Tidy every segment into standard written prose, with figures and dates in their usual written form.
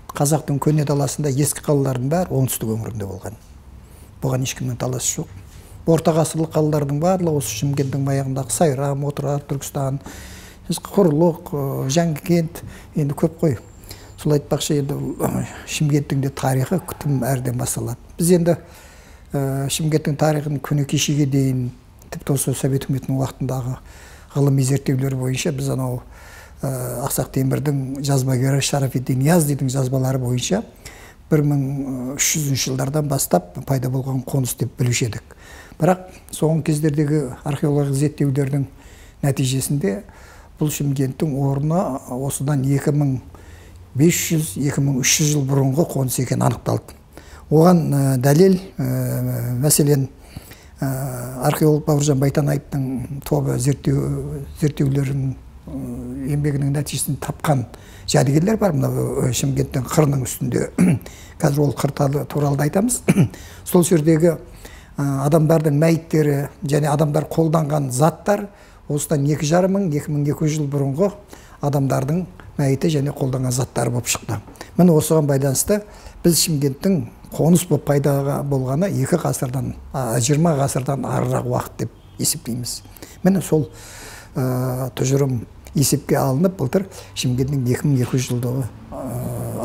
Қазақтың көне даласында ескі қалалардың бәрі оңтүстік өңірінде болған. Бұған ешкімнің таласы жоқ. Орта ғасырлық қалалардың барлығы осы Шымкенттің маяғындағы Сайрам, Отырар, Түркістан, Құрлық, Жаңакент, енді көп қой. Сол айтпақшы, енді Шымкенттің де тарихы тым әрден басталады. Біз енді Шымкенттің тарихын күні кешеге дейін, тіпті осы Совет үкіметінің уақытындағы ғылыми зерттеулер бойынша біз анау Ақсақ Темірдің жазбагері Шарафиддин Язидің жазбалары бойынша 1300 жылдардан бастап пайда болған қоныс деп білуші едік. Бірақ соңғы кездердегі археологиялық зерттеулердің нәтижесінде бұл Шымкенттің орны осыдан 2500-2300 жыл бұрынғы қоныс екені анықталды. Оған дәлел, мәселен, археолог Бауыржан Байтанаевтың тобы зерттеулерінің еңбегінің нәтижесін тапқан жәдігерлер бар. Мынау Шымкенттің қырының үстінде, қазір ол қыр туралы да айтамыз. Сол жердегі адамдардың мәйіттері және адамдар қолданған заттар осыдан 2,5 мың, 2200 жыл бұрынғы адамдардың мәйіті және қолданған заттары болып шықты. Міне, осыған байланысты біз Шымкенттің қоныс болып пайда болғаны 2 ғасырдан, 20 ғасырдан арырақ уақыт деп есептейміз. Міне, сол тұжырым есепке алынып, былтыр Шымкенттің 2200 жылдығы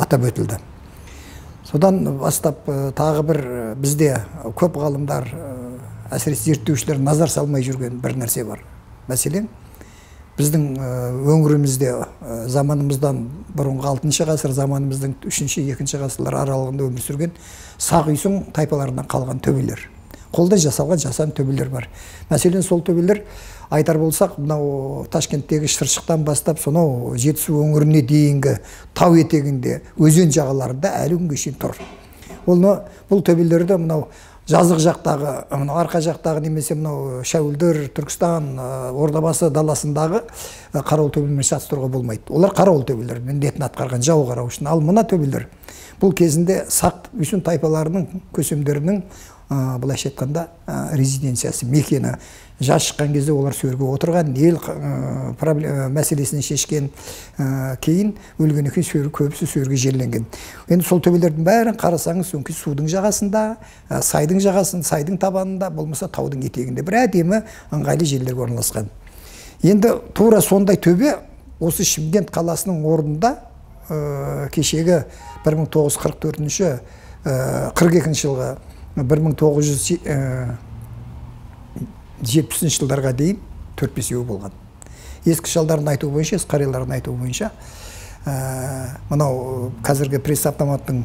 атап өтілді. Содан бастап тағы бір бізде көп ғалымдар, әсіресе зерттеушілер назар салмай жүрген бір нәрсе бар. Мәселен, біздің өңірімізде заманымыздан бұрынғы 6 ғасыр, заманымыздың 3-2 ғасырлар аралығында өмір сүрген сақ үйсін тайпаларынан қалған төбелер, қолда жасалған жасанды төбелер бар. Мәселен, сол төбелер, айтар болсақ, мынау Ташкенттегі Шыршықтан бастап сонау Жетісу өңіріне дейінгі тау етегінде, өзен жағаларында әлі күнге шейін тұр. Оны, бұл төбелерді мынау жазық жақтағы, мынау арқа жақтағы немесе мынау Шәуілдір, Түркістан, Ордабасы даласындағы қарауыл төбелермен шатыстыруға болмайды. Олар қарауыл төбелер міндетін атқарған, жау қарау үшін. Ал мына төбелер бұл кезінде сақ үйсін тайпаларының көсемдерінің, былайша айтқанда, резиденциясы, мекені. Жаз шыққан кезде олар сол жерге отырған, ел мәселесін шешкен, кейін өлгеннен кейін сол көбісі сол жерге жерленген. Енді сол төбелердің бәрін қарасаңыз, өңкей судың жағасында, сайдың жағасында, сайдың табанында, болмаса таудың етегінде бір әдемі ыңғайлы жерлерге орналасқан. Енді тура сондай төбе осы Шымкент қаласының орнында кешегі 1944, 42 жылғы, 1970 жылдарға дейін төрт-бесеуі болған. Ескі шалдардың айтуы бойынша, ескі қариялардың айтуы бойынша, мынау қазіргі пресс автоматтың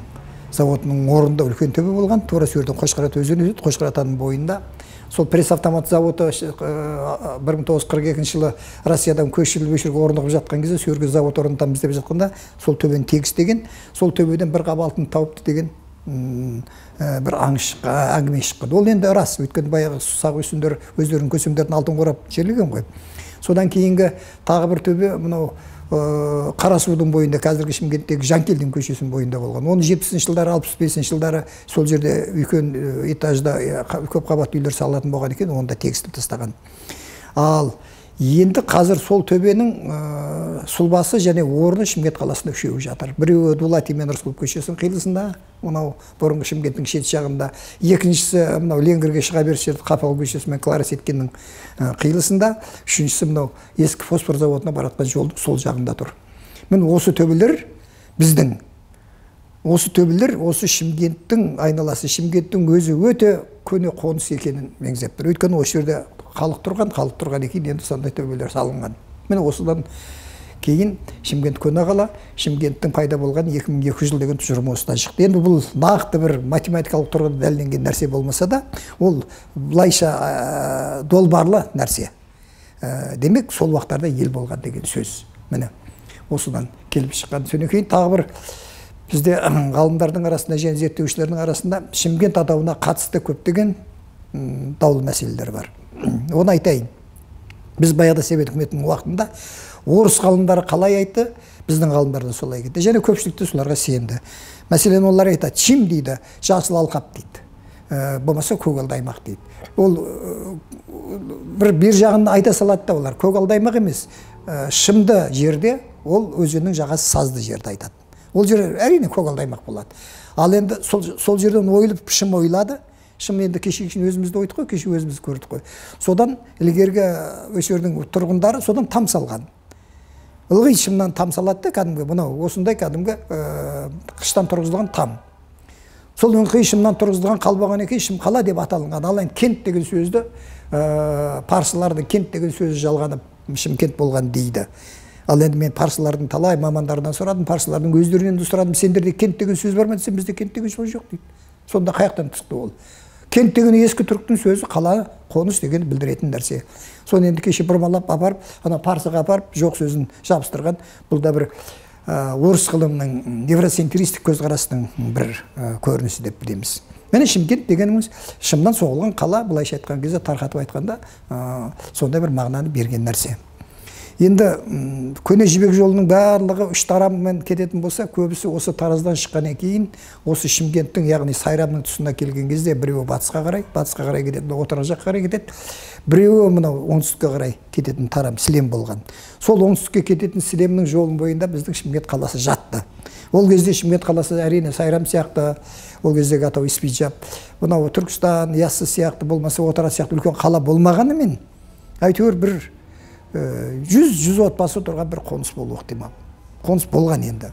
заводының орнында үлкен төбе болған. Тура сол жерден Қошқар ата өзені өтеді, Қошқар атаның бойында. Сол пресс автомат заводы 1942 жылы Россиядан көшіріліп, осы жерге орнығып жатқан кезде, сол жерге завод орнатамыз деп жатқанда, сол төбені тегістеген, сол төбеден бір қап алтын тауыпты деген бір аңыз, әңгіме шыққан. Ол енді рас, өйткені баяғы сақ үйсіндер өздерінің көсемдерін алтын қорап жерлеген ғой. Содан кейінгі тағы бір төбе мынау Қарасудың бойында, қазіргі Шымкенттегі Жанкелдин көшесінің бойында болған. Оны 70-ші жылдары, 65-ші жылдары сол жерде үлкен этажда көп қабатты үйлер салынатын болған екен, оны да тегістеп тастаған. Ал енді қазір сол төбенің сұлбасы және орны Шымкент қаласында үшеуі жатыр. Біреуі Дулати мен Рысқұлов көшесінің қиылысында, мынау бұрынғы Шымкенттің шет жағында. Екіншісі мынау Ленгірге шыға беріс жерде, Қапал көшесі мен Клара Цеткиннің қиылысында. Үшіншісі мынау ескі фосфор заводына баратқан жолдың сол жағында тұр. Міне, осы төбелер біздің. Осы төбелер осы Шымкенттің айналасы, Шымкенттің өзі өте көне қоныс екенін меңзеп тұр. Өйткені осы жерде халық тұрған, халық тұрған екен, енді сондай төбелер салынған. Міне, осыдан кейін Шымкент көне қала, Шымкенттің пайда болған 2200 жыл деген тұжырым осыдан шықты. Енді бұл нақты бір математикалық тұрғыда дәлелденген нәрсе болмаса да, ол былайша долбарлы нәрсе. Демек, сол уақыттарда ел болған деген сөз. Міне, осыдан келіп шыққан. Содан кейін тағы бір бізде ғалымдардың арасында және зерттеушілердің арасында Шымкент атауына қатысты көптеген даулы мәселелер бар. Оны айтайын. Біз баяғыда Совет үкіметінің уақытында орыс ғалымдары қалай айтты, біздің ғалымдар да солай кетті. Және көпшілік те соларға сенді. Мәселен, олар айтады, Чим дейді, жасыл алқап дейді. Болмаса көгалды аймақ дейді. Ол бір бер жағын айта салады да, олар көгалды аймақ емес. Шымды жерде, ол өзеннің жағасы сазды жерді айтады. Ол жер әрине көгалды аймақ болады. Ал енді сол жерден ойылып шым ойылады. Шым енді кеше өзімізді ойдық қой, кеше өзіміз көрдік қой. Содан ілгергі осы жердің тұрғындары содан там салған. Ылғи шымнан там салады да, кәдімгі мынау осындай кәдімгі қыштан тұрғызылған там. Сол ылғи шымнан тұрғызылған қалбаған екен, шым қала деп аталынған. Ал енді кент деген сөзді парсылардың кент деген сөзі жалғанып Шымкент болған дейді. Ал енді мен парсылардың талай мамандарынан сұрадым, парсылардың өздерінен де сұрадым, сендерде кент деген сөз бар ма десем, бізде кент деген сөз жоқ дейді. Сонда қаяқтан шықты ол? Кент деген ескі түріктің сөзі, қала, қоныс деген білдіретін нәрсе. Соны енді кеше бұрмалап апарып, ана парсыға апарып, жоқ сөзін жабыстырған. Бұл да бір орыс ғылымының евроцентристік көзқарасының бір көрінісі деп білеміз. Міне Шымкент дегеніміз шымнан соғылған қала, былайша айтқан кезде, тарқатып айтқанда, сондай бір мағынаны берген нәрсе. Енді көне жібек жолының барлығы үш тараммен кететін болса, көбісі осы Тараздан шыққаннан кейін осы Шымкенттің, яғни Сайрамның тұсына келген кезде біреуі батысқа қарай, батысқа қарай кететін, Отырар жаққа қарай кетеді, біреуі мынау оңтүстікке қарай кететін тарам Сілем болған. Сол оңтүстікке кететін Сілемнің жолын бойында біздің Шымкент қаласы жатты. Ол кезде Шымкент қаласы әрине Сайрам сияқты, ол кездегі атау Испиджап, мынау Түркістан, Яссы сияқты болмаса Отырар сияқты үлкен қала болмағанымен, әйтеуір бір жүз отбасы тұрған бір қоныс болуы ықтимал. Қоныс болған енді.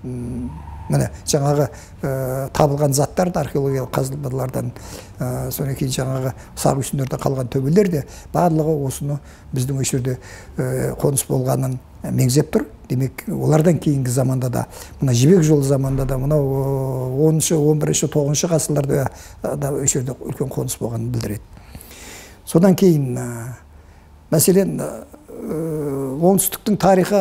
Міне жаңағы табылған заттар да археологиялық қазылмалардан, содан кейін жаңағы сақ үйсіндерден қалған төбелер де барлығы осыны біздің осы жерде қоныс болғанын меңзеп тұр. Демек, олардан кейінгі заманда да, мына жібек жолы заманда да, мынау 10-шы, 11-ші, 9-шы ғасырларда да осы жерде үлкен қоныс болғанын білдіреді. Содан кейін, мәселен, оңтүстіктің тарихы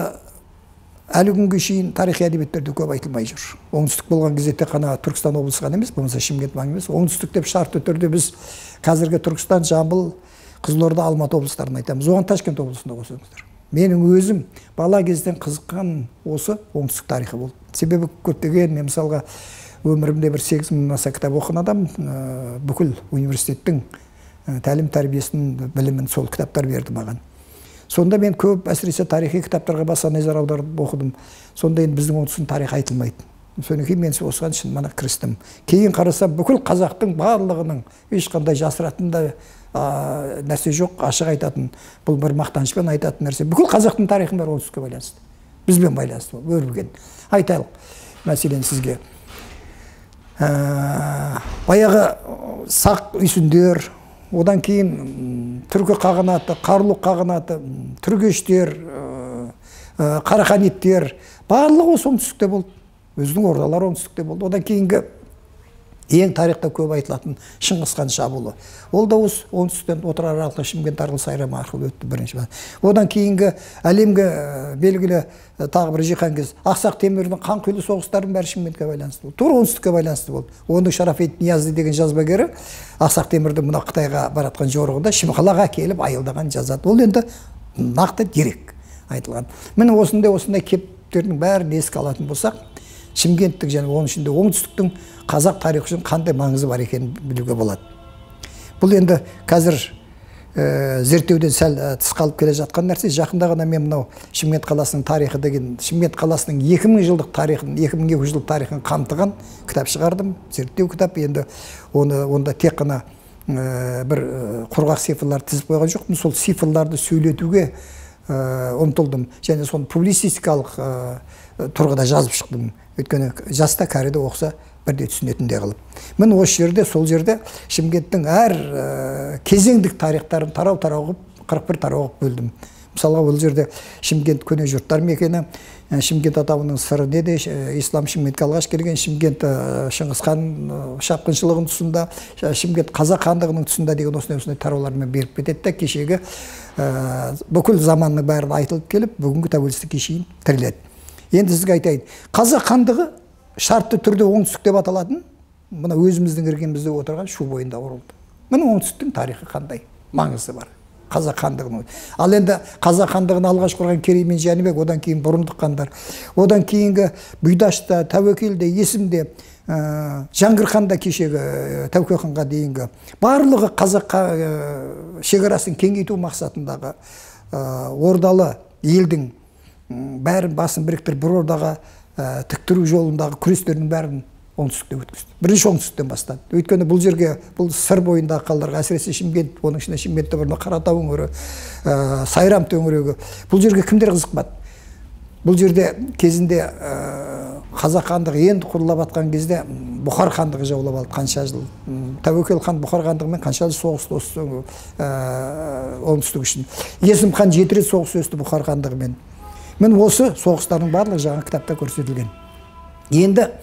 әлі күнге шейін тарихи әдебиеттерде көп айтылмай жүр. Оңтүстік болған кезде тек қана Түркістан облысы ғана емес, болмаса Шымкент маңы емес. Оңтүстік деп шартты түрде біз қазіргі Түркістан, Жамбыл, Қызылорда, Алматы облыстарын айтамыз. Оған Ташкент облысын да қосыңыздар. Менің өзім бала кезден қызыққан осы оңтүстік тарихы болды. Себебі көптеген мен мысалға өмірімде бір 8 мыңнан аса кітап оқыған адам, бүкіл университеттің тәлім тәрбиесін, білімін сол кітаптар берді маған. Сонда мен көп, әсіресе тарихи кітаптарға баса назар аударып оқыдым. Сонда енді біздің оңтүстіктің тарихы айтылмайды. Содан кейін мен осыған шын мана кірістім. Кейін қарасам, бүкіл қазақтың барлығының ешқандай жасыратын да нәрсе жоқ, ашық айтатын, бұл бір мақтанышпен айтатын нәрсе. Бүкіл қазақтың тарихының бәрі оңтүстікке байланысты. Бізбен байланысты болып өрбіген. Айталық, мәселен сізге баяғы сақ үйсіндер, одан кейін түркі қағанаты, қарлұқ қағанаты, түргештер, қараханиттер, барлығы осы оңтүстікте болды. Өзінің ордалары оңтүстікте болды. Одан кейінгі ең тарихта көп айтылатын Шыңғыс хан шабуылы. Ол да осы оңтүстіктен Отырар арқылы, Шымкент арқылы, Сайрам арқылы өтті бірінші. Одан кейінгі әлемге белгілі тағы бір жиһанкез Ақсақ Темірдің қанқұйлы соғыстарының бәрі Шымкентке байланысты болды. Тура оңтүстікке байланысты болды. Оның Шарафет Ниязы деген жазбагері Ақсақ Темірдің мына Қытайға баратқан жорығында Шымқалаға келіп аялдаған жазады. Ол енді нақты дерек айтылған. Міне осындай кептердің бәрін еске алатын болсақ, Шымкенттік және оның ішінде оңтүстіктің қазақ тарихы үшін қандай маңызы бар екенін білуге болады. Бұл енді қазір зерттеуден сәл тыс қалып келе жатқан нәрсе. Жақында ғана мен мынау Шымкент қаласының тарихы деген, Шымкент қаласының 2000 жылдық тарихын, 2200 жылдық тарихын қамтыған кітап шығардым, зерттеу кітап. Енді онда тек қана бір құрғақ цифрлар тізіп қойған жоқпын, сол цифрларды сөйлетуге ұмтылдым және соны публицистикалық тұрғыда жазып шықтым. Өйткені жас та кәрі де оқыса бірдей түсінетіндей қылып. Міне осы жерде, сол жерде Шымкенттің әр кезеңдік тарихтарын тарау-тарау қылып, 41 тарау қылып бөлдім. Мысалға, ол жерде Шымкент көне жұрттар мекені, Шымкент атауының сыры неде, ислам Шымкентке алғаш келген, Шымкент Шыңғыс хан шапқыншылығының тұсында, Шымкент қазақ хандығының тұсында деген осындай тараулармен беріп кетеді де, кешегі бүкіл заманның бәрін айтылып келіп, бүгінгі тәуелсіздікке шейін тіріледі. Енді сізге айтайын, қазақ хандығы шартты түрде оңтүстік деп аталатын, мына өзіміздің іргемізде отырған Шу бойында құрылды. Міне оңтүстіктің тарихы қандай маңызы бар қазақ хандығының. Ал енді қазақ хандығын алғаш құрған Керей мен Жәнібек, одан кейін Бұрындық хандар, одан кейінгі Бұйдашта, Тәуекелде, Есімде, Жәңгір хан да кешегі Тәуке ханға дейінгі барлығы қазаққа шекарасын кеңейту мақсатындағы ордалы елдің бәрін басын біріктіріп бір ордаға тіктіру жолындағы күрестердің бәрін оңтүстікте өткізді. Бірінші оңтүстіктен бастады. Өйткені бұл жерге, бұл Сыр бойындағы қалаларға, әсіресе Шымкент, оның ішінде Шымкентте бұрын Қаратау өңірі, Сайрам төңірегі. Бұл жерге кімдер қызықпады? Бұл жерде кезінде Қазақ хандығы енді құрылып атқан кезде Бұхар хандығы жаулап алды қанша жыл. Тәуекел хан Бұхар хандығымен қанша жыл соғысты осы оңтүстік үшін. Есім хан 7 рет соғыс өсті Бұхар хандығымен. Мен осы соғыстардың барлығы жаңа кітапта көрсетілген. Енді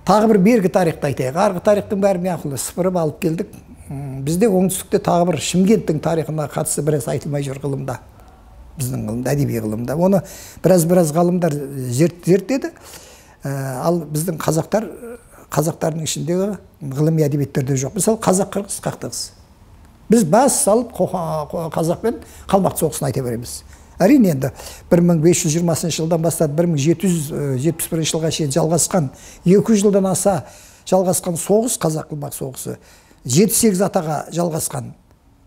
тағы бір бергі тарихты айтайық. Арғы тарихтың бәрін мен сыпырып алып келдік. Бізде оңтүстікте тағы бір Шымкенттің тарихына қатысты біраз айтылмай жүр ғылымда. Біздің ғылымда, әдеби ғылымда. Оны біраз ғалымдар зерттеді. Ал біздің қазақтардың ішіндегі ғылыми әдебиеттерде жоқ. Мысалы, қазақ-қырғыз қақтығысы. Біз бас салып қазақ пен қалмақ соғысын айта береміз. Әрине енді 1520 жылдан бастап 1771 жылға шейін жалғасқан, 200 жылдан аса жалғасқан соғыс, қазақ-қалмақ соғысы, 7-8 атаға жалғасқан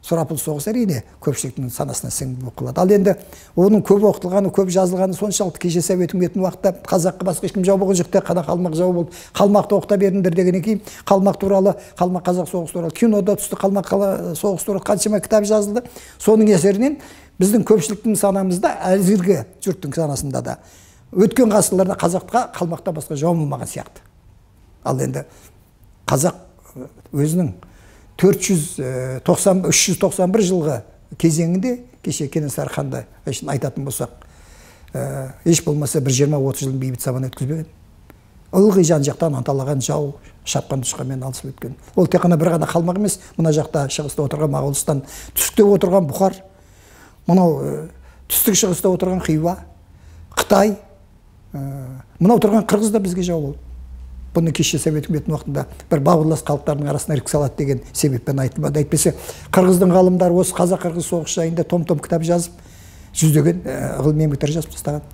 сұрапыл соғыс әрине көпшіліктің санасына сіңіп қалады. Ал енді оның көп оқытылғаны, көп жазылғаны соншалықты, кеше Совет үкіметінің уақытта қазаққа басқа ешкім жау болған жоқ, тек қана қалмақ жау болды. Қалмақты оқыта беріңдер дегеннен кейін қалмақ туралы, қалмақ қазақ соғысы туралы кинода түсті, қалмақ соғысы туралы қаншама кітап жазылды. Соның әсерінен біздің көпшіліктің санамызда, әзіргі жұрттың санасында да өткен ғасырларда қазаққа қалмақтан басқа жау болмаған сияқты. Ал енді қазақ өзінің 391 жылғы кезеңінде, кеше Кенесары ханды үшін айтатын болсақ, еш болмаса бір 20-30 жылдың бейбіт заман өткізбеген. Ылғи жан-жақтан анталаған жау, шапқан дұшқанмен алысып өткен. Ол тек қана бір ғана қалмақ емес, мына жақта шығыста отырған Моғолстан, түстікте отырған Бұхар, мынау түстік шығыста отырған Хиуа, Қытай, мынау тұрған қырғыз да бізге жау болды. Бұны кеше Совет үкіметінің уақытында бір бауырлас халықтардың арасына ірік салады деген себеппен айтылмады. Әйтпесе қырғыздың ғалымдары осы қазақ-қырғыз соғысы жайында том-том кітап жазып, жүздеген ғылыми еңбектер жазып тастаған.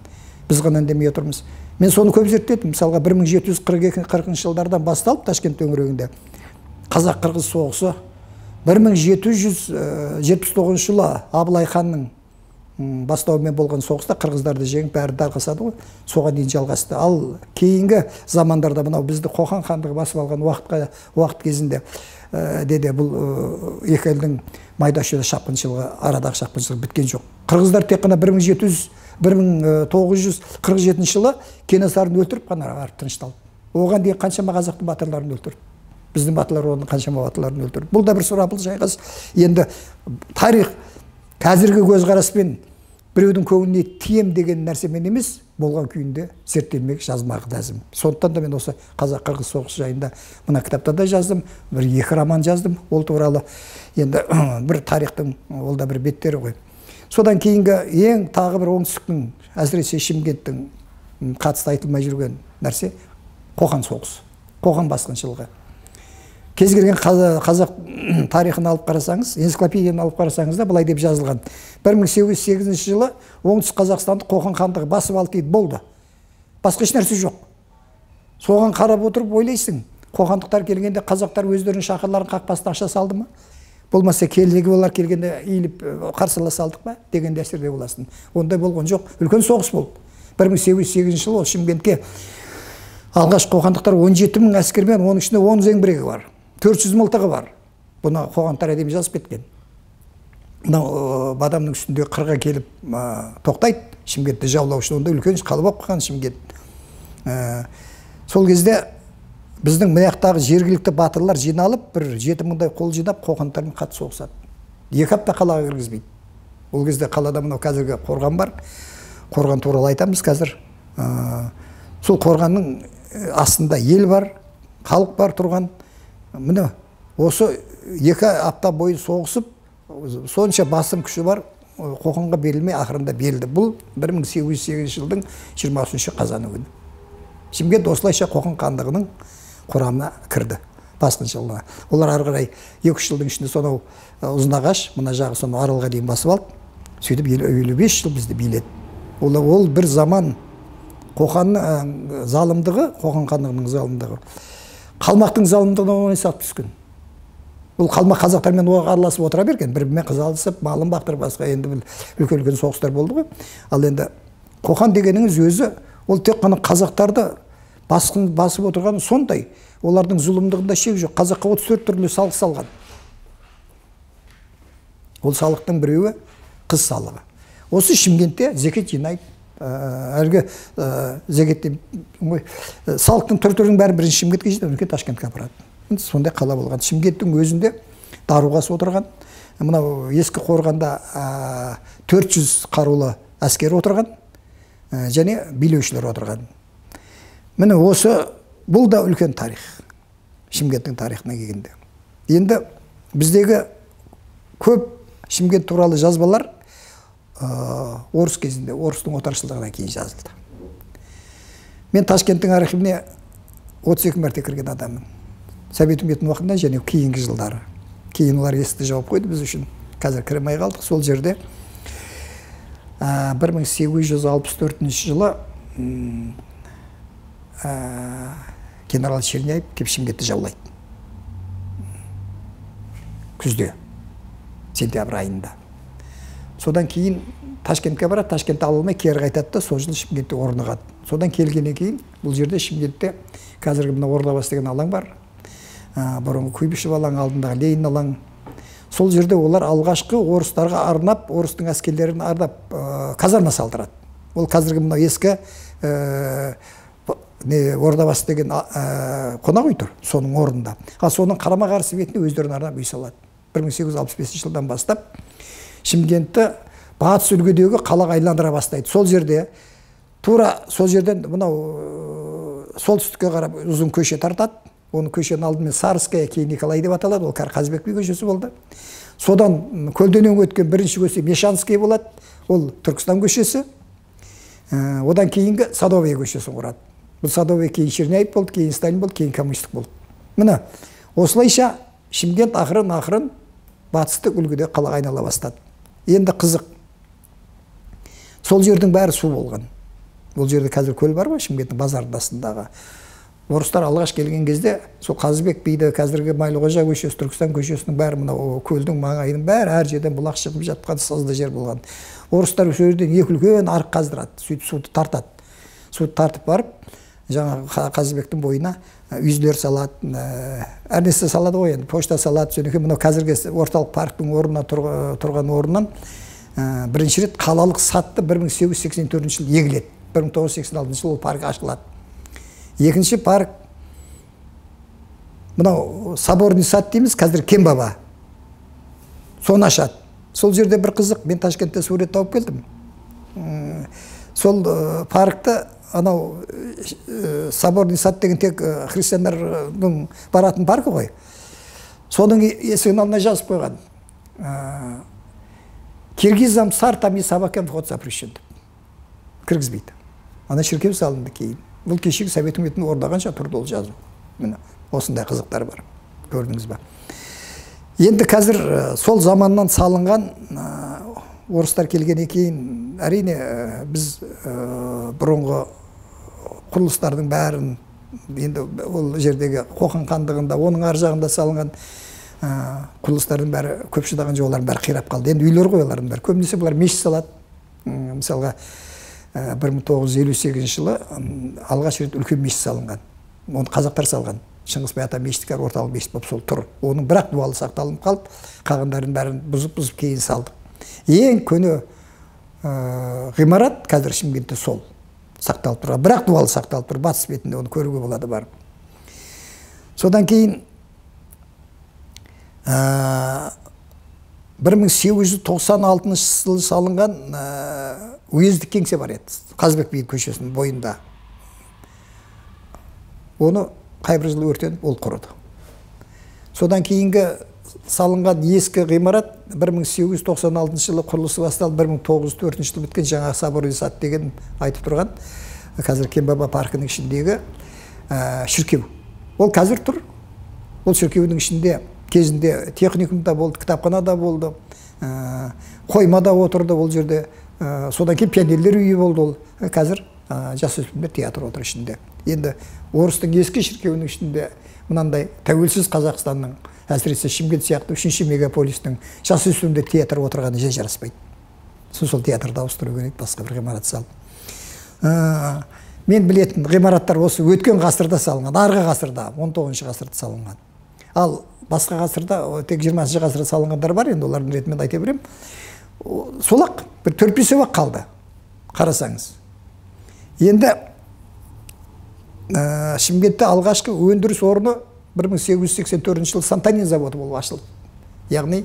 Біз ғана үндемей отырмыз. Мен соны көп зерттедім. Мысалға 1742-40 жылдардан басталып Ташкент төңірегінде қазақ-қырғыз соғысы 1779 жылы Абылай ханның бастауымен болған соғыста қырғыздарды жеңіп бәрі дарқасады ғой, соған дейін жалғасты. Ал кейінгі замандарда мынау бізді Қоқан хандығы басып алған уақыт кезінде деді бұл екі елдің майда-шүйде шапқыншылығы, арадағы шапқыншылығы біткен жоқ. Қырғыздар тек қана 1947 жылы Кенесарыны өлтіріп қана барып тынышталды. Оған дейін қаншама қазақтың батырларын өлтірді. Біздің батырлар оның қаншама батырларын өлтірді. Бұл да бір сұрапыл шайқас. Енді тарих қазіргі көзқараспен біреудің көңіліне тием деген нәрсемен емес, болған күйінде зерттелмек, жазмақ ләзім. Сондықтан да мен осы қазақ-қырғыз соғысы жайында мына кітапта да жаздым, бір екі роман жаздым ол туралы. Енді бір тарихтың ол да бір беттері ғой. Содан кейінгі ең тағы бір оңтүстіктің, әсіресе Шымкенттің қатысты айтылмай жүрген нәрсе Қоқан соғысы, Қоқан басқыншылығы. Кез келген қазақ тарихын алып қарасаңыз, энциклопедияны алып қарасаңыз да былай деп жазылған. 1808 жылы Оңтүстік Қазақстанды Қоқан хандығы басып алды дейді, болды. Басқа еш нәрсе жоқ. Соған қарап отырып ойлайсың, қоқандықтар келгенде қазақтар өздерінің шаһарларын қақпасына ақша салды ма? Болмаса келдегі олар келгенде иіліп қарсыласа алдық па деген әсерде боласың. Ондай болған жоқ. Үлкен соғыс болды. 1808 жылы ол Шымкентке алғаш қоқандықтар 17 мың әскермен, оның ішінде 10 зеңбірегі бар, 400 мылтығы бар. Бұны қоқандықтар әдемі жазып кеткен. Мынау бадамның үстінде қырға келіп тоқтайды, Шымкентті жаулау үшін. Онда үлкен қала болып қалған Шымкент. Сол кезде біздің мына жергілікті батырлар жиналып, бір 7 мыңдай қол жинап, қоқандықтармен қатты соғысады. 2 апта қалаға кіргізбейді. Ол кезде қалада мынау қазіргі қорған бар. Қорған туралы айтамыз қазір. Сол қорғанның астында ел бар, халық бар тұрған. Міне осы 2 апта бойы соғысып, сонша басым күші бар, Қоқанға берілмей ақырында берілді. Бұл 1808 жылдың 23 қазаны күні. Шымкент осылайша Қоқан хандығының құрамына кірді, басқыншылығына. Олар ары қарай 2-3 жылдың ішінде сонау Ұзынағаш, мына жағы сонау Аралға дейін басып алды. Сөйтіп 55 жыл бізді биледі. Ол бір заман Қоқанның залымдығы, Қоқан хандығының залымдығы, қалмақтың залымдығынан оңай сап түскен. Ол қалмақ қазақтармен араласып отыра берген, бір-бірімен қыз алысып, малын бақтырып, басқа енді үлкен-үлкен соғыстар болды ғой. Ал енді Қоқан дегеніңіз өзі Ол тек қана қазақтарды басқын басып отырғаны сондай. Олардың зұлымдығында шек жоқ. Қазаққа 34 түрлі салық салған. Ол салықтың біреуі қыз салығы. Осы Шымкентте зекет жинайды. Әлгі зекет салықтың түр-түрінің бәрі бірінші Шымкентке жетеді, одан кейін Ташкентке апарады. Сондай қала болған. Шымкенттің өзінде даруғасы отырған. Мынау ескі қорғанда 400 қарулы әскер отырған және билеушілер отырған. Міне осы, бұл да үлкен тарих. Шымкенттің тарихына келгенде. Енді біздегі көп Шымкент туралы жазбалар орыс кезінде, орыстың отаршылдығынан кейін жазылды. Мен Ташкенттің архивіне 32 мәрте кірген адаммын. Совет үкіметінің уақытында және кейінгі жылдары. Кейін олар есікті жауып қойды біз үшін. Қазір кіре алмай қалдық. Сол жерде 1864 жылы генерал Черняев келіп Шымкентті жаулайды. Күзде, сентябрь айында. Содан кейін Ташкентке барады, Ташкентті ала алмай кері қайтады да, сол жылы Шымкентте орнығады. Содан келгеннен кейін бұл жерде Шымкентте қазіргі мына Ордабасы деген алаң бар. Бұрынғы Куйбышев алаңы, алдындағы Ленин алаң. Сол жерде олар алғашқы орыстарға арнап, орыстың әскерлерін арнап казарма салдырады. Ол қазіргі мынау ескі Ордабасы деген қонақ үй тұр, соның орнында. Ал соның қарама-қарсы бетіне өздеріне арнап үй салады. 1865 жылдан бастап Шымкентті батыс үлгідегі қалаға айландыра бастайды. Сол жерде, тура сол жерден мынау солтүстікке қарап ұзын көше тартады. Оның көшенің алдымен Сарская, кейін Николай деп аталады. Ол Қазыбек би көшесі болды. Содан көлденең өткен бірінші көше Мешанский болады. Ол Түркістан көшесі. Одан кейінгі Садовая көшесін құрады. Бұл Садовая кейін Черняев болды, кейін Сталин болды, кейін коммунистік болды. Міне, осылайша Шымкент ақырын-ақырын батыстық үлгіде қалаға айнала бастады. Енді қызық. Сол жердің бәрі су болған. Бұл жерде қазір көл бар ғой, Шымкенттің базарының астындағы. Орыстар алғаш келген кезде сол Қазыбек биді, қазіргі Майлықожа көшесі, Түркістан көшесінің бәрі мынау көлдің маңайының бәрі әр жерден бұлақ шығып жатқан сазды жер болған. Орыстар сол жерден екі үлкен арық қаздырады, сөйтіп суды тартады. Суды тартып барып, жаңағы Қазыбектің бойына үйлер салады, әр нәрсе салады ғой енді, пошта салады. Содан кейін мынау қазіргі орталық парктың орнына тұрған орнынан бірінші рет қалалық сатты 1884 жылы егіледі. 1986 жылы ол парк ашылады. Екінші парк мынау Соборный сад дейміз, қазір Кембаба. Соны ашады. Сол жерде бір қызық, мен Ташкентте сурет тауып келдім. Сол паркты анау Соборный сад деген тек христиандардың баратын паркі ғой. Соның есігінің алдына жазып қойған. Киргизам, сартам и собакам вход запрещен деп. Кіргізбейді. Ана шіркеу салынды кейін. Бұл кешегі Совет үкіметінің орнағанша тұрды ол жазу. Міне, осындай қызықтар бар. Көрдіңіз ба? Енді қазір сол заманнан салынған орыстар келгеннен кейін әрине біз бұрынғы құрылыстардың бәрін, енді ол жердегі Қоқан хандығында, оның ар жағында салынған құрылыстардың бәрі көп шыдаған жоқ, олардың бәрі қирап қалды. Енді үйлер ғой олардың бәрі. Көбінесе бұлар мешіт салады. Мысалға 1958 жылы алғаш рет үлкен мешіт салынған. Оны қазақтар салған. Шыңғысбай ата мешіті орталық мешіт болып сол тұр. Оның бірақ дуалы сақталынып қалды. Қалғандарын бәрін бұзып-бұзып кейін салдық. Ең көне ғимарат қазір Шымкентте сол сақталып тұр. Бірақ дуалы сақталып тұр. Батыс бетінде оны көруге болады барып. Содан кейін 1896 жылы салынған уездік кеңсе бар еді, Қазыбек би көшесінің бойында. Оны қайбір жылы өртеніп, ол құрыды. Содан кейінгі салынған ескі ғимарат 1896 жылы құрылысы басталып, 1904 жылы біткен жаңағы Соборный сад деген айтып тұрған, қазір Кембаба паркінің ішіндегі шіркеу. Ол қазір тұр. Ол шіркеудің ішінде кезінде техникум да болды, кітапхана да болды, қойма да отырды ол жерде. Содан кейін пионерлер үйі болды ол. Қазір жасөспірімдер театры отыр ішінде. Енді орыстың ескі шіркеуінің ішінде мынандай тәуелсіз Қазақстанның, әсіресе Шымкент сияқты үшінші мегаполистің жасөспірімдер театры отырғаны жай жараспайды. Сол театрды ауыстыру керек, басқа бір ғимарат салып. Мен білетін ғимараттар осы өткен ғасырда салынған, арғы ғасырда, 19 ғасырда салынған. Ал басқа ғасырда, тек 20 ғасырда салынғандар бар, енді олардың ретімен айта беремін. Сол-ақ бір 4-5-ақ қалды, қарасаңыз. Енді Шымкентте алғашқы өндіріс орны 1884 жылы Сантанин заводы болып ашылды. Яғни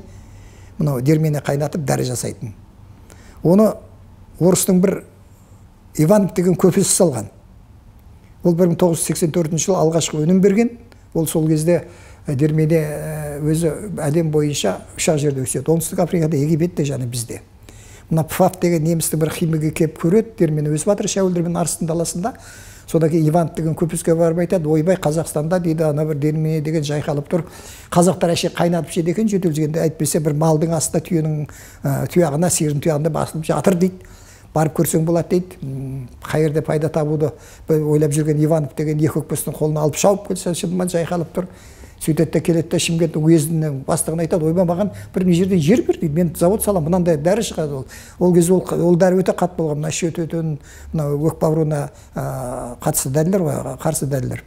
мынау дермене қайнатып дәрі жасайтын. Оны орыстың бір Иванов деген көпесі салған. Ол 1984 жылы алғашқы өнім берген. Ол сол кезде дермене өзі әлем бойынша үш-ақ жерде өседі. Оңтүстік Африкада, Египетте және бізде. Мына Пфаф деген немістің бір химигі келіп көреді, дермене өсіп жатыр Шәуілдір мен Арыстың даласында. Содан кейін Иванов деген көпеске барып айтады, ойбай, Қазақстанда дейді, ана бір дермене деген жайқалып тұр. Қазақтар әше қайнатып жеді екен, жөтелгенде, әйтпесе бір малдың астында түйенің тұяғына, сиырдың тұяғында басылып жатыр дейді. Барып көрсең болады дейді. Қай жерде пайда табуды ойлап жүрген Иванов деген екі өкпесінің қолына алып шауып келсе, шынымен жайқалып тұр. Сөйтеді де келеді де Шымкенттің уездінің бастығына айтады, ойбай, маған бір мына жерден жер бер дейді, мен завод саламын, мынандай дәрі шығады ол. Ол кезде ол дәрі өте қатты болған, мына іш өтетін, мына өкпе ауруына қатысты дәрілер ғой, қарсы дәрілер.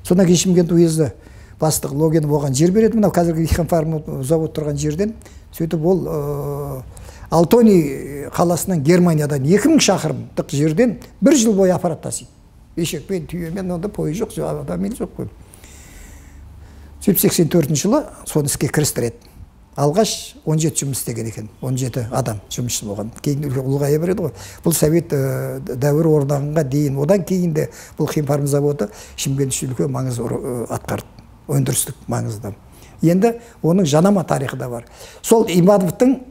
Содан кейін Шымкент уезді бастығы Логинов оған жер береді, мынау қазіргі Химфарм завод тұрған жерден. Сөйтіп ол Алтони қаласынан, Германиядан 2000 шақырымдық жерден бір жыл бойы аппарат тасиды. Ешекпен, түйемен, онда пойыз жоқ, автомобиль жоқ қой. Сөйтіп 84 жылы соны іске кірістіреді. Алғаш 17 жұмыс істеген екен, 17 адам жұмысшы болған. Кейін ұлғая береді ғой. Бұл совет дәуірі орнағанға дейін, одан кейін де бұл Химфарм заводы Шымкент үшін үлкен маңыз атқарды, өндірістік маңызды. Енді оның жанама тарихы да бар. Сол Ивановтың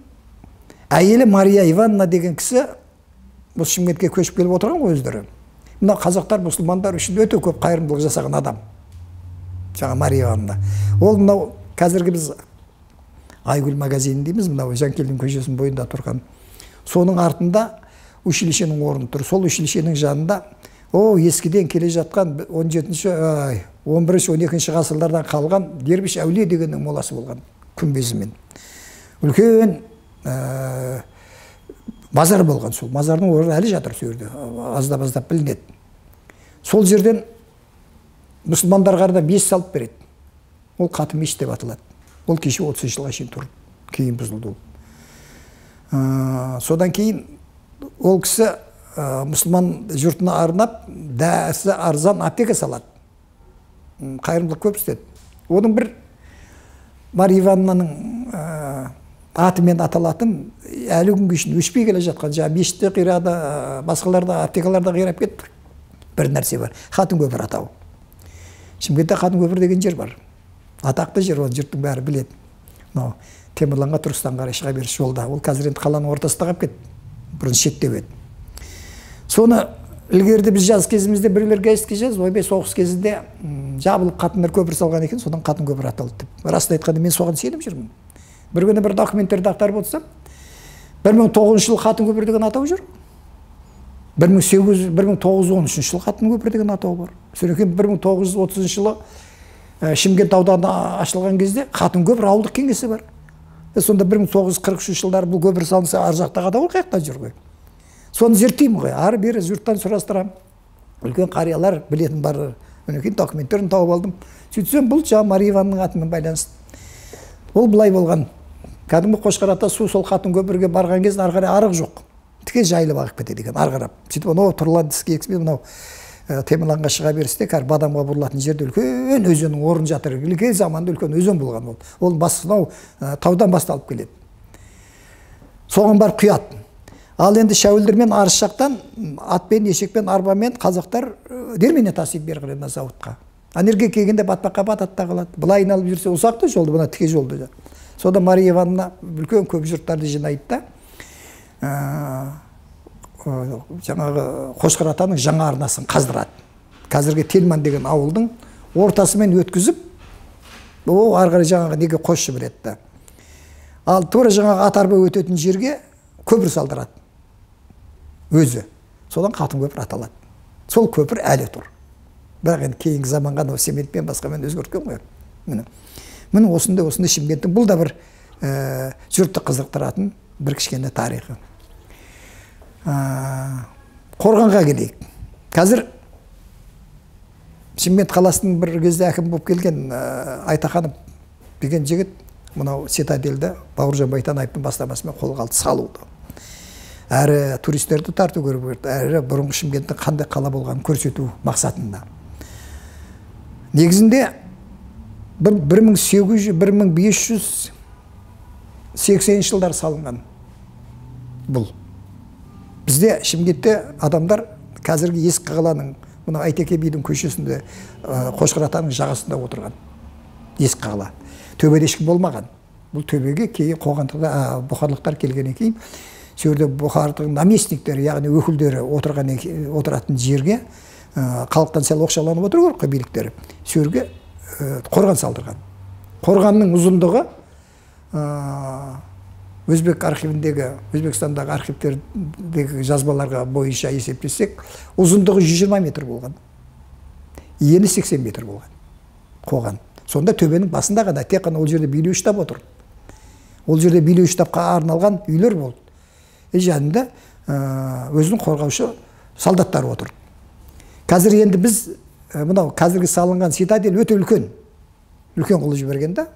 әйелі Мария Ивановна деген кісі бұл Шымкентке көшіп келіп отырған ғой өздері. Мына қазақтар, мұсылмандар үшін өте көп қайырымдылық жасаған адам. Жаңа Мария Ивановна. Ол мынау қазіргі біз Айгүл магазині дейміз, мынау Жанкелдин көшесінің бойында тұрған. Соның артында училищенің орны тұр. Сол училищенің жанында ескіден келе жатқан 17-ші, 11-ші, 12-ші ғасырлардан қалған Дербіш әулие дегеннің моласы болған күмбезімен. Үлкен мазар болған сол. Мазардың орны әлі жатыр сол жерде, аздап-аздап білінеді. Сол жерден мұсылмандарға арнап мешіт салып береді. Ол Қаты мешіт деп аталады. Ол кеше 30 жылға шейін тұрды, кейін бұзылды ол. Содан кейін ол кісі мұсылман жұртына арнап дәрісі арзан аптека салады. Қайырымдылық көп істеді. Оның бір Мария Ивановнаның атымен аталатын әлі күнге шейін өшпей келе жатқан, жаңа мешітте қирады, басқаларда аптекаларда қирап кетті. Бір нәрсе бар, Қатын көпір атауы. Шымкентте Қатын көпір деген жер бар. Атақты жер, оны жұрттың бәрі біледі. Мынау Темірланға, Түркістанға қарай шыға беріс жолда. Ол қазір енді қаланың ортасында қалып кетті. Бұрын шеттеу еді. Соны ілгеріде біз жаз кезімізде біреулер газетке жазды, ойбай, соғыс кезінде жабылып қатындар көпір салған екен, содан Қатын көпір аталды деп. Расын айтқанда мен соған сеніп жүрмін. Бір күні бір документтерді ақтарып отырсам, 1909 жылы Қатын көпір деген атау жүр. 1913 жылы Қатын көпір деген атау бар. Содан кейін 1930 жылы Шымкент ауданы ашылған кезде Қатын көпір ауылдық кеңесі бар. Сонда 1943 жылдары бұл көпір салынса, ар жақтағы атау қай жақта жүр ғой. Соны зерттеймін ғой, ары бері жұрттан сұрастырамын. Үлкен қариялар білетін бар, үлкен документтерін тауып алдым. Сөйтсем бұл жаңа Мария Ивановнаның атымен байланысты. Ол былай болған. Кәдімгі Қошқар ата су сол Қатын көпірге барған кезде ары қарай арық жоқ. Тіке жайылып ағып кетеді екен ары қарап. Сөйтіп анау Тұрлан тіске екіспен мынау Темірланға шыға берісте кәдімгі Бадамға бұрылатын жерде үлкен өзеннің орны жатыр. Үлкен заманда үлкен өзен болған ол. Ол мынау таудан басталып келеді. Соған барып құяды. Ал енді Шәуілдір мен Арыс жақтан атпен, ешекпен, арбамен қазақтар дермене тасиды бері қарай мына зауытқа. Анерге келгенде батпаққа батады да қалады. Былай айналып жүрсе ұзақ та жолды, мына тіке жолды. Сонда Мария Ивановна үлкен көп жұрттарды жинайды да, жаңағы Қошқар атаның жаңа арнасын қаздырады. Қазіргі Телман деген ауылдың ортасымен өткізіп, о ары қарай жаңағы неге қосып жібереді да. Ал тура жаңағы ат арба өтетін жерге көпір салдырады өзі. Содан Қатын көпір аталады. Сол көпір әлі тұр. Бірақ енді кейінгі заманға анау цементпен басқамен өзгерткен ғой. Міне. Міне осындай Шымкенттің бұл да бір жұртты қызықтыратын бір кішкене тарихы. Қорғанға келейік. Қазір Шымкент қаласының бір кезде әкім болып келген Айтаханов деген жігіт мынау цитадельді Бауыржан Байтанаевтың бастамасымен қолға алды салуды. Әрі туристерді тарту керек, әрі бұрынғы Шымкенттің қандай қала болғанын көрсету мақсатында. Негізінде 1580 жылдары салынған бұл. Бізде Шымкентте адамдар қазіргі ескі қаланың мына Айтеке бидің көшесінде, Қошқар атаның жағасында отырған ескі қала. Төбеде ешкім болмаған. Бұл төбеге кейін қоғандықта бұхарлықтар келгеннен кейін сол жерде бұхардың наместниктері, яғни өкілдері отыратын жерге халықтан сәл оқшауланып отыру керек қой биліктері. Сол жерге қорған салдырған. Қорғанның ұзындығы Өзбек архивіндегі, Өзбекстандағы архивтердегі жазбаларға бойынша есептесек, ұзындығы 120 метр болған. Ені 80 метр болған қорған. Сонда төбенің басында ғана тек қана ол жерде билеу штаб отыр. Ол жерде билеу штабқа арналған үйлер болды. Жанында өзінің қорғаушы солдаттары отыр. Қазір енді біз мынау қазіргі салынған цитадель өте үлкен. Үлкен қылып жіберген да.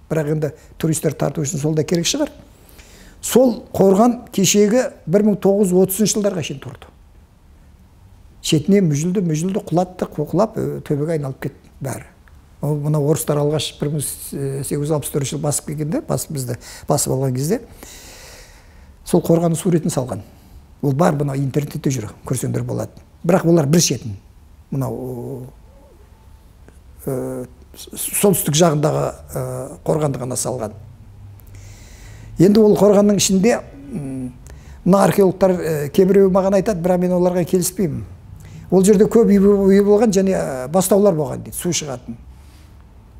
Бірақ енді туристер тарту үшін сол да керек шығар. Сол қорған кешегі 1930 жылдарға шейін тұрды. Шетіне мүжілді, мүжілді, құлатты, құлап, төбеге айналып кетті бәрі. Мына орыстар алғаш 1864 жыл басып келгенде, бізді басып алған кезде сол қорғанның суретін салған. Ол бар, мынау интернетте жүр, көрсеңдер болады. Бірақ олар бір шетін, мынау солтүстік жағындағы қорғанды ғана салған. Енді ол қорғанның ішінде мына археологтар кейбіреуі маған айтады, бірақ мен оларға келіспеймін. Ол жерде көп үй болған және бастаулар болған дейді, су шығатын.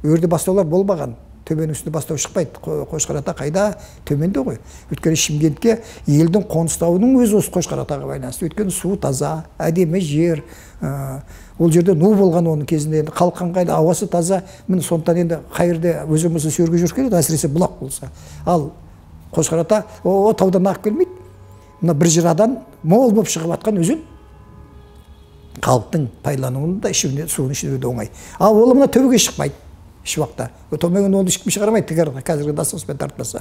Ол жерде бастаулар болмаған, төбенің үстінде бастау шықпайды. Қошқар ата қайда? Төменде ғой. Өйткені Шымкентке елдің қоныстауының өзі осы Қошқар атаға байланысты. Өйткені су таза, әдемі жер. Ол жерде ну болған оның кезінде, енді халық ыңғайлы, ауасы таза. Міне сондықтан енді қай жерде өзен болса сол жерге жүріп келеді, әсіресе бұлақ болса. Ал Қошқар ата о таудан ағып келмейді. Мына бір жырадан мол болып шығып атқан өзен халықтың пайдалануында, ішуіне, суын ішуіне де оңай. Ал ол мына төбеге шықпайды еш уақытта. Төбеге оны ешкім шығармайды, қазіргі насоспен тартпаса.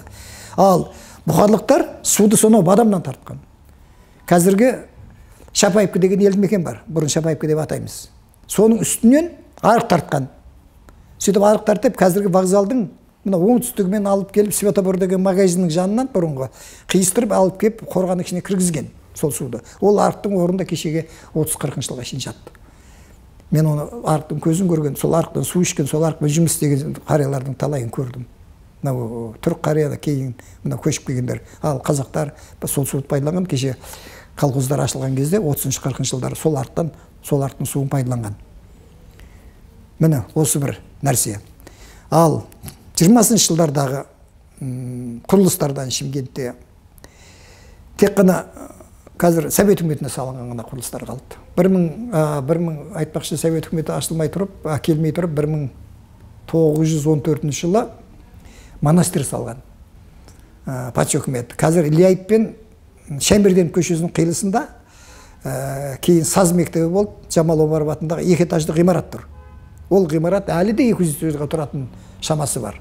Ал бұхарлықтар суды сонау Бадамнан тартқан. Қазіргі Шапаевка деген елді мекен бар, бұрын Шапаевка деп атаймыз. Соның үстінен арық тартқан. Сөйтіп арық тартып, қазіргі вокзалдың мына оңтүстігімен алып келіп, Светобор деген магазиннің жанынан бұрынғы қиыстырып алып келіп, қорғанның ішіне кіргізген сол суды. Ол арықтың орнында кешегі 30-40 жылға шейін жатты. Мен оны арықтың көзін көрген, сол арықтан су ішкен, сол арықпен жұмыс істеген қариялардың талайын көрдім. Мынау түрік қарияда кейін мына көшіп келгендер, ал қазақтар сол суды пайдаланған. Кеше колхоздар ашылған кезде 30-40 жылдары сол арықтан, сол арықтың суын пайдаланған. Міне осы бір нәрсе. Ал 20 жылдардағы құрылыстардан Шымкентте тек қана қазір Совет үкіметіне салынған ғана құрылыстар қалды. Бір мың айтпақшы, Совет үкіметі ашылмай тұрып, келмей тұрып, 1914 жылы монастырь салған патша үкіметі. Қазір Ильяев пен Шәмберденов көшесінің қиылысында кейін саз мектебі болды, Жамал Омаров атындағы екі этажды ғимарат тұр. Ол ғимарат әлі де 200 этажға тұратын шамасы бар.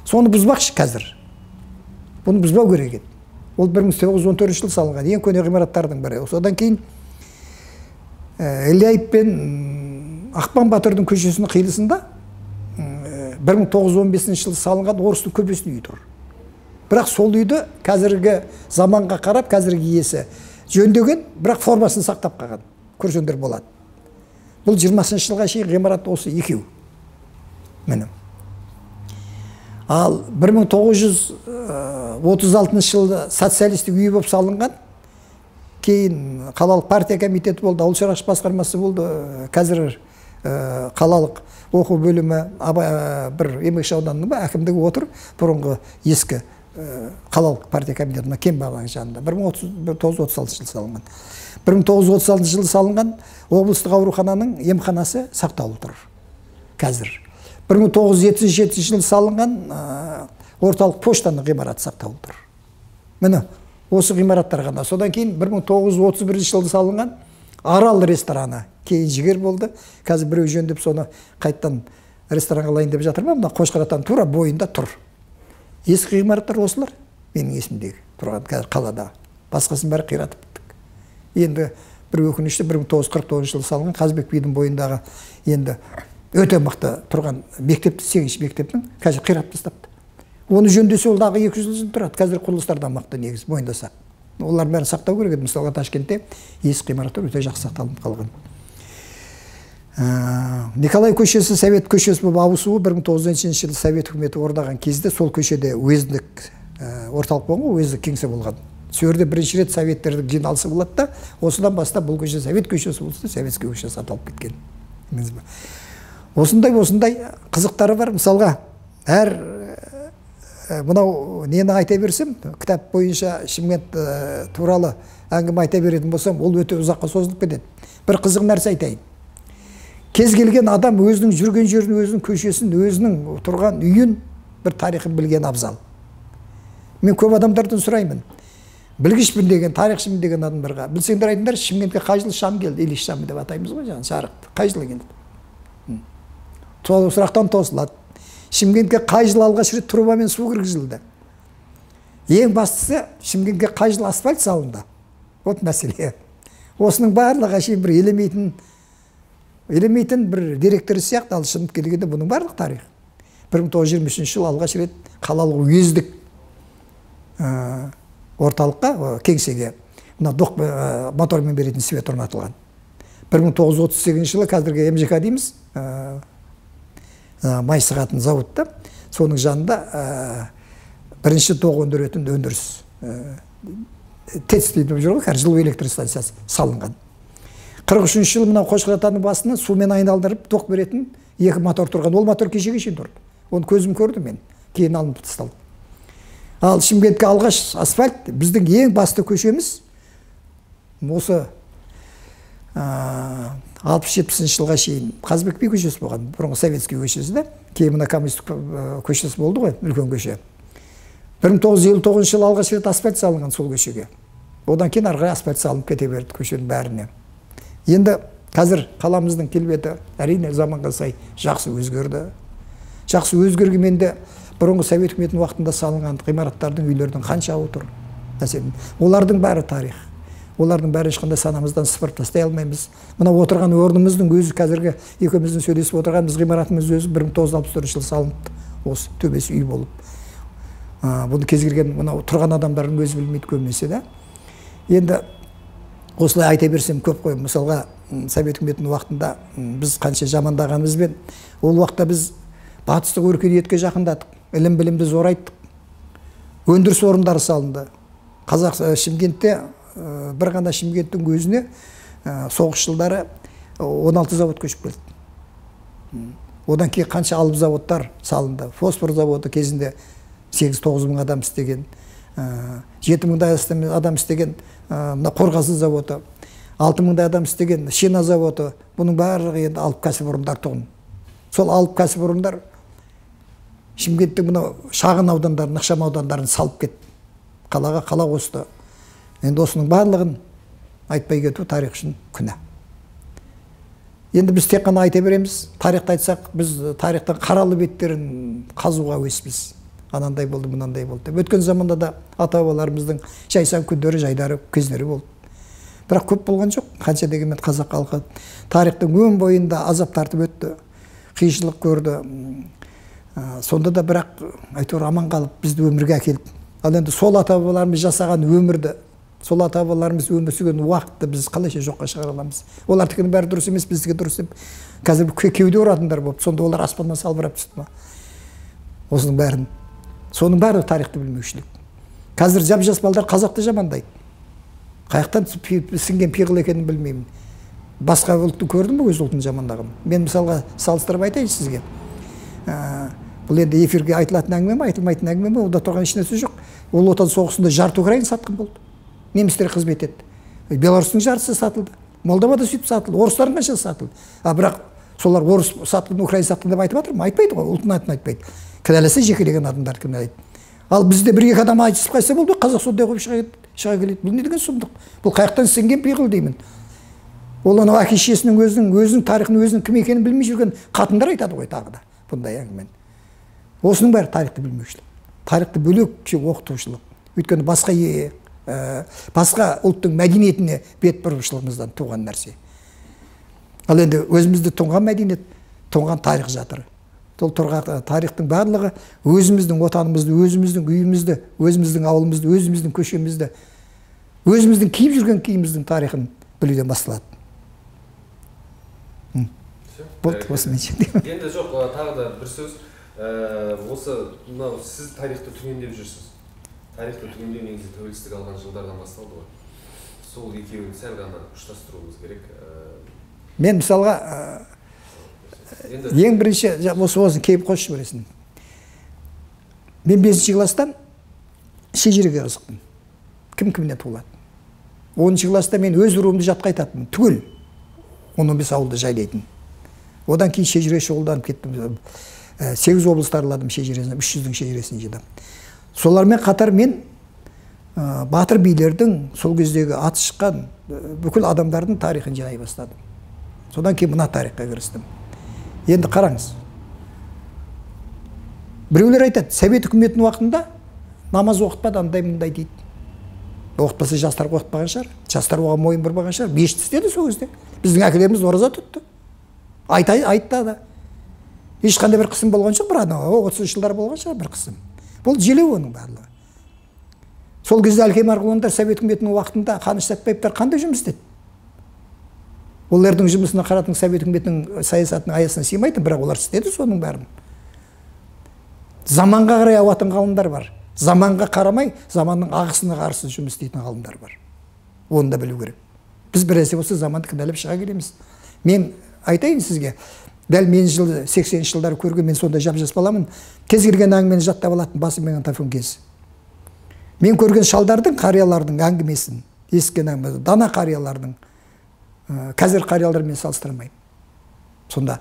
Соны бұзбақшы қазір. Бұны бұзбау керек еді. Ол 1914 жылы салынған ең көне ғимараттардың бірі. Содан кейін Ильяев пен Ақпан батырдың көшесінің қиылысында 1915 жылы салынған орыстың көпесінің үйі тұр. Бірақ сол үйді қазіргі заманға қарап, қазіргі иесі жөндеген, бірақ формасын сақтап қалған. Көрсеңдер болады. Бұл 20 жылға шейін ғимарат осы екеу. Міне. Ал 1936 жылы социалистік үй болып салынған, кейін қалалық партия комитеті болды, ауыл шаруашылық басқармасы болды, қазір қалалық оқу бөлімі, бір Еңбекші ауданының ба әкімдігі отыр, бұрынғы ескі қалалық партия комитетінің Кембағаның жанында 1936 жылы салынған. 1936 жылы салынған облыстық аурухананың емханасы сақтаулы тұр қазір. 1977 жылы салынған орталық поштаның ғимараты сақтаулы тұр. Міне осы ғимараттар ғана. Содан кейін 1931 жылы салынған Арал рестораны кейін Жігер болды. Қазір біреу жөндеп соны қайттан ресторан қылайын деп жатыр ма, мына Қошқар атаның тура бойында тұр. Ескі ғимараттар осылар менің есімдегі тұрған қазір қалада. Басқасын бәрі қиратып біттік. Енді бір өкінішті 1949 жылы салынған Қазыбек бидің бойындағы енді өте мықты тұрған мектепті, 8-ші мектептің қазір қиратып тастапты. Оны жөндесе ол дағы 200 жыл тұрады. Қазір құрылыстар да мықты негізі мойындаса. Олардың бәрін сақтау керек еді. Мысалға Ташкентте ескі ғимараттар өте жақсы сақталынып қалған. Николай көшесі Совет көшесі болып ауысуы 1910 жылы Совет үкіметі орнаған кезде сол көшеде уездік орталық болған ғой, уездік кеңсе болған. Сол жерде бірінші рет советтердің жиналысы болады да, осыдан бастап бұл көше Совет көшесі болса, Советский көшесі аталып кеткен. Осындай қызықтары бар. Мысалға, әр мынау нені айта берсем, кітап бойынша Шымкент туралы әңгіме айта беретін болсам, ол өте ұзаққа созылып кетеді. Бір қызық нәрсе айтайын. Кез келген адам өзінің жүрген жерін, өзінің көшесін, өзінің тұрған үйін, бір тарихын білген абзал. Мен көп адамдардан сұраймын. Білгішпін деген, тарихшымын деген адамдарға. Білсеңдер айтыңдар, Шымкентке қай жылы шам келді? Ильич шамы деп атаймыз ғой, жаңа жарықты. Қай жылы келді? Сол сұрақтан тосылады. Шымкентке қай жылы алғаш рет трубамен су кіргізілді? Ең бастысы, Шымкентке қай жылы асфальт салынды? Вот мәселе. Осының барлығы әшейін бір елемейтін бір деректер сияқты, ал шынып келгенде бұның барлық тарих. 1923 жылы алғаш рет қалалық уездік орталыққа, кеңсеге мына доқ мотормен беретін свет орнатылған. 1938 жылы қазіргі МЖК дейміз, май сығатын зауытта, соның жанында бірінші тоқ өндіретін өндіріс ТЭЦ дейді жүр ғой, қазір жылу электр станциясы салынған. 43 жылы мынау Қошқар атаның басына сумен айналдырып тоқ беретін екі мотор тұрған. Ол мотор кешеге шейін тұрды. Оны көзім көрді мен. Кейін алынып тасталды. Ал Шымкентке алғаш асфальт біздің ең басты көшеміз осы 60-70 жылға шейін Қазыбек би көшесі болған, бұрынғы Советский көшесі да, кейін мына Коммунистік көшесі болды ғой, үлкен көше. 1959 жылы алғаш рет асфальт салынған сол көшеге. Одан кейін ары қарай асфальт салынып кете берді көшенің бәріне. Енді қазір қаламыздың келбеті әрине заманға сай жақсы өзгерді. Жақсы өзгергенмен де бұрынғы Совет үкіметінің уақытында салынған ғимараттардың, үйлердің қаншауы тұр. Мәселен, олардың бәрі тарих. Олардың бәрі ешқандай санамыздан сыпырып тастай алмаймыз. Мына отырған орнымыздың өзі, қазіргі екеуміздің сөйлесіп отырғанымыз ғимаратымыз өзі 1964 жылы салыныпты. Осы төбесі үй болып. Бұны кез келген мынау тұрған адамдардың өзі білмейді көбінесе да. Енді осылай айта берсем көп қой. Мысалға, Совет үкіметінің уақытында біз қанша жамандағанымызбен, ол уақытта біз батыстық өркениетке жақындадық, ілім-білімді зорайттық, өндіріс орындары салынды. Қазақ Шымкентте, бір ғана Шымкенттің өзіне соғыс жылдары 16 завод көшіп келді. Одан кейін қанша алып заводтар салынды. Фосфор заводы кезінде 8-9 мың адам істеген, 7 мыңдай адам істеген мына қорғасын заводы, 6 мыңдай адам істеген шина заводы. Бұның барлығы енді алып кәсіпорындар тұғын. Сол алып кәсіпорындар Шымкенттің мынау шағын аудандарын, ықшам аудандарын салып кетті. Қалаға қала қосты. Енді осының барлығын айтпай кету тарих үшін күнә. Енді біз тек қана айта береміз. Тарихты айтсақ, біз тарихтың қаралы беттерін қазуға әуеспіз. Анандай болды, мынандай болды деп. Өткен заманда да ата-бабаларымыздың жайсаң күндері, жайдары кездері болды. Бірақ көп болған жоқ. Қанша дегенмен қазақ халқы тарихтың өн бойында азап тартып өтті, қиыншылық көрді. Сонда да бірақ әйтеуір аман қалып бізді өмірге әкелді. Ал енді сол ата-бабаларымыз жасаған өмірді, сол ата-бабаларымыз өмір сүрген уақытты біз қалайша жоққа шығара аламыз? Олардікінің бәрі дұрыс емес, біздікі дұрыс деп қазір кеуде ұратындар болды. Сонда олар аспаннан салбырап түсті ма? Осының бәрін, соның бәрі тарихты білмеушілік. Қазір жап-жас балдар қазақты жамандайды. Қаяқтан сіңген пиғыл екенін білмеймін. Басқа ұлтты көрдім бе өз ұлтын жамандағанын? Мен мысалға салыстырып айтайын сізге. Бұл енді эфирге айтылатын әңгіме ме, айтылмайтын әңгіме ме, онда тұрған ешнәрсе жоқ. Ол Отан соғысында жарты Украина сатқын болды. Немістер қызмет етті. Беларустың жартысы сатылды. Молдовада сөйтіп сатылды. Орыстардың қаншасы сатылды. А бірақ солар орыс сатқын, украин сатқын деп айтып жатыр ма? Айтпайды ғой, ұлтын атын айтпайды. Кінәласа жекелеген адамдарды кінәлайды. Ал бізде бір-екі адам айтысып қайтса болды, қазақ сондай қойып шыға келеді. Бұл не деген сұмдық? Бұл қаяқтан сіңген пиғыл деймін. Ол анау әке шешесінің өзінің тарихын, өзінің кім екенін білмей жүрген қатындар айтады ғой тағы да бұндай әңгімені. Осының бәрі тарихты білмеушілік. Тарихты бөлекше оқытушылық. Өйткені басқа ұлттың мәдениетіне бет бұрушылығымыздан туған нәрсе. Ал енді өзімізде тұнған мәдениет, тұнған тарих жатыр. Сол тарихтың барлығы өзіміздің отанымызды, өзіміздің үйімізді, өзіміздің ауылымызды, өзіміздің көшемізді, өзіміздің киіп жүрген киіміміздің тарихын білуден басталады. Болды, осымен шектеймін. Енді жоқ, тағы да бір сөз. Осы мынау сіз тарихты түгендеп жүрсіз. Тарихты түгендеу негізі тәуелсіздік алған жылдардан басталды ғой. Сол екеуін сәл ғана ұштастыруымыз керек. Мен мысалға ең бірінші осыны кейіп қосып жібересің. Мен 5 класстан шежіреге қызықтым. Кім кімнен туылады. 10 класста мен өз руымды жатқа айтатынмын. Түгел 10-15 ауылды жайлайтын. Одан кейін шежіре шұғылданып кеттім. 8 облысты араладым шежіресін, 300-дің шежіресін жинап. Солармен қатар мен батыр билердің, сол кездегі аты шыққан бүкіл адамдардың тарихын жинай бастадым. Содан кейін мына тарихқа кірістім. Енді қараңыз. Біреулер айтады, Совет үкіметінің уақытында намаз оқытпады, андай мындай дейді. Оқытпаса жастар оқытпаған шығар, жастар оған мойын бұрмаған шығар. Мешіт істеді сол кезде. Біздің әкелеріміз ораза тұтты. Айтты да. Ешқандай бір қысым болған жоқ, бір анау 30 жылдар болған шығар бір қысым. Бұл желеу оның барлығы. Сол кезде Әлкей Марғұландар Совет үкіметінің уақытында Қаныш Сәтбаевтар қандай жұмыс істеді? Олардың жұмысына қаратын Совет үкіметінің саясатының аясына сыймайтын, бірақ олар істеді соның бәрін. Заманға қарай ауатын ғалымдар бар. Заманға қарамай, заманның ағысына қарсы жұмыс істейтін ғалымдар бар. Оны да білу керек. Біз біресе болса заманды кінәлап шыға келеміз. Мен айтайын сізге, дәл мен жылы 80-ші жылдары көрген, мен сонда жап-жас баламын, кез келген әңгімені жаттап алатын басым магнитофон кезі. Мен көрген шалдардың, қариялардың әңгімесін, есіткен әңгіме, дана қариялардың, қазір қариялармен салыстырмаймын. Сонда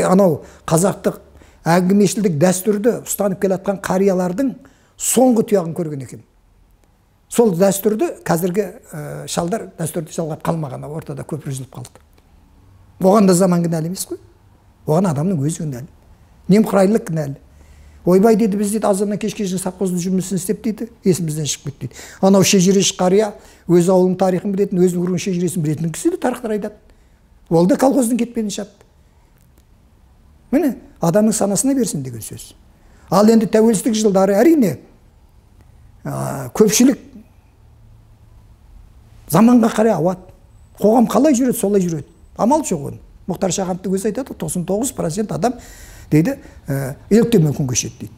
анау қазақтық әңгімешілдік дәстүрді ұстанып келе жатқан қариялардың соңғы тұяғын көрген екен. Сол дәстүрді қазіргі шалдар дәстүрді жалғап қалмаған, ортада көпір үзіліп қалды. Оған да заман кінәлі емес қой. Оған адамның өзі кінәлі. Немқұрайлық кінәлі. Ойбай дейді, біз дейді азаннан кешке шейін совхоздың жұмысын істеп дейді, есімізден шығып кетті дейді. Анау шежіреші қария өз ауылының тарихын білетін, өзінің руының шежіресін білетін кісі де тарихтар айтады. Ол да колхоздың кетпенін шапты. Міне, адамның санасына берсін деген сөз. Ал енді тәуелсіздік жылдары әрине көпшілік заманға қарай ауады. Қоғам қалай жүреді, солай жүреді. Амал жоқ оның. Мұхтар Шахановтың өзі айтады, 99% адам дейді, еліктеумен күн кешеді дейді.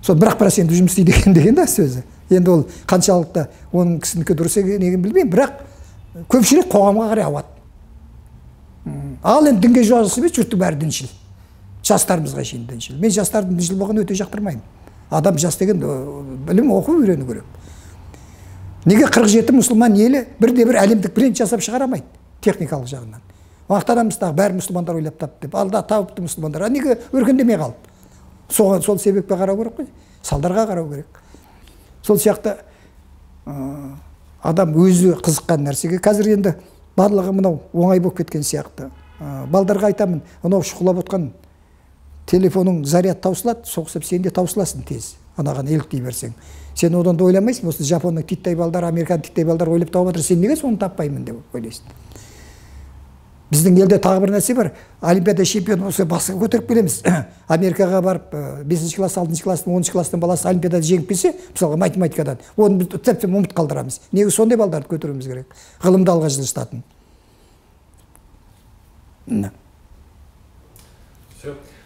Сол 1% жұмыс істейді екен деген да сөзі. Енді ол қаншалықты оның кісінікі дұрыс екенін білмеймін, бірақ көпшілік қоғамға қарай ауады. Ал енді дінге жуасы емес, жұрттың бәрі діншіл. Жастарымызға шейін діншіл. Мен жастардың діншіл болғанын өте жақтырмаймын. Адам жас деген білім оқу үйрену керек. Неге 47 мұсылман елі бірде-бір әлемдік бренд жасап шығара алмайды техникалық жағынан? Мақтанамыз тағы, бәрі мұсылмандар ойлап тапты деп. Алда тауыпты мұсылмандар. А неге өркендемей қалды? Соған сол себепке қарау керек қой. Салдарға қарау керек. Сол сияқты адам өзі қызыққан нәрсеге қазір енді барлығы мынау оңай болып кеткен сияқты. Балдарға айтамын, анау шұқылап отқан телефоның заряд таусылады, соғысып сен де таусыласың тез. Анаған еліктей берсең. Сен одан да ойламайсың, осы жапонның титтай балдары, американың титтай балдары ойлап тауып жатыр, сен неге соны таппаймын деп ойлайсың. Біздің елде тағы бір нәрсе бар. Олимпиада чемпионы болса басқа көтеріп келеміз. Америкаға барып 5 класс, 6 класстың, 10 класстың баласы олимпиадада жеңіп келсе, мысалға математикадан, оны біз тіпті ұмыт қалдырамыз. Неге сондай балдарды көтеруіміз керек? Ғылымды алға жылжытатын.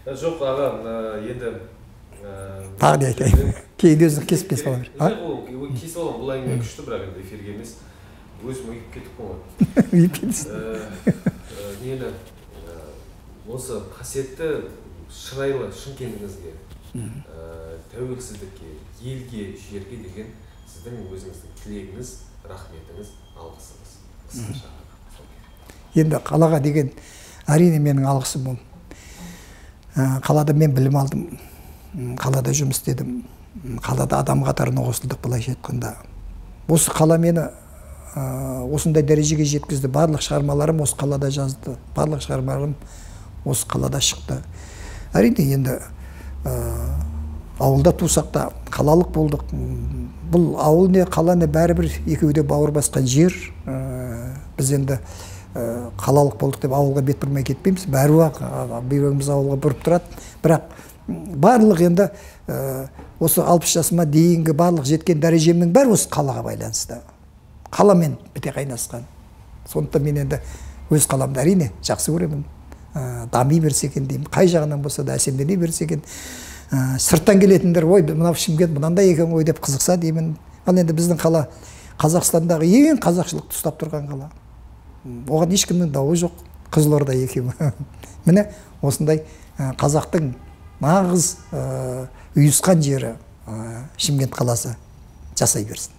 Жоқ, аға, енді тағы не айтайын? Кейін өзің кесіп-кесіп ала бер. Жоқ, кесіп аламын, бұл әңгіме күшті, бірақ енді эфирге емес. Өзім ұйып кетіп қойған. Ұйып кетесің. Нені, осы қасиетті шырайлы Шымкентіңізге, тәуелсіздікке, елге, жерге деген сіздің өзіңіздің тілегіңіз, рахметіңіз, алғысыңыз. Қысқаша. Енді қалаға деген әрине менің алғысым ол. Қалада мен білім алдым, қалада жұмыс істедім, қалада адам қатарына қосылдық, былайша айтқанда. Осы қала мені осындай дәрежеге жеткізді. Барлық шығармаларым осы қалада жазды, барлық шығармаларым осы қалада шықты. Әрине, енді ауылда тусақ та қалалық болдық. Бұл ауыл не, қала не, бәрібір екеуі де бауыр басқан жер. Біз енді қалалық болдық деп ауылға бет бұрмай кетпейміз. Бәрі-ақ бүйрегіміз ауылға бұрып тұрады. Бірақ барлық енді осы 60 жасыма дейінгі барлық жеткен дәрежемнің бәрі осы қалаға байланысты. Қаламен біте қайнасқан. Сондықтан мен енді өз қаламды әрине жақсы көремін. Дами берсе екен деймін. Қай жағынан болса да әсемдене берсе екен. Сырттан келетіндер, ой, мынау Шымкент мынандай екен ғой деп қызықса деймін. Ал енді біздің қала Қазақстандағы ең қазақшылықты ұстап тұрған қала. Оған ешкімнің дауы жоқ. Қызылорда екеуі. Міне осындай қазақтың нағыз ұйысқан жері Шымкент қаласы жасай берсін.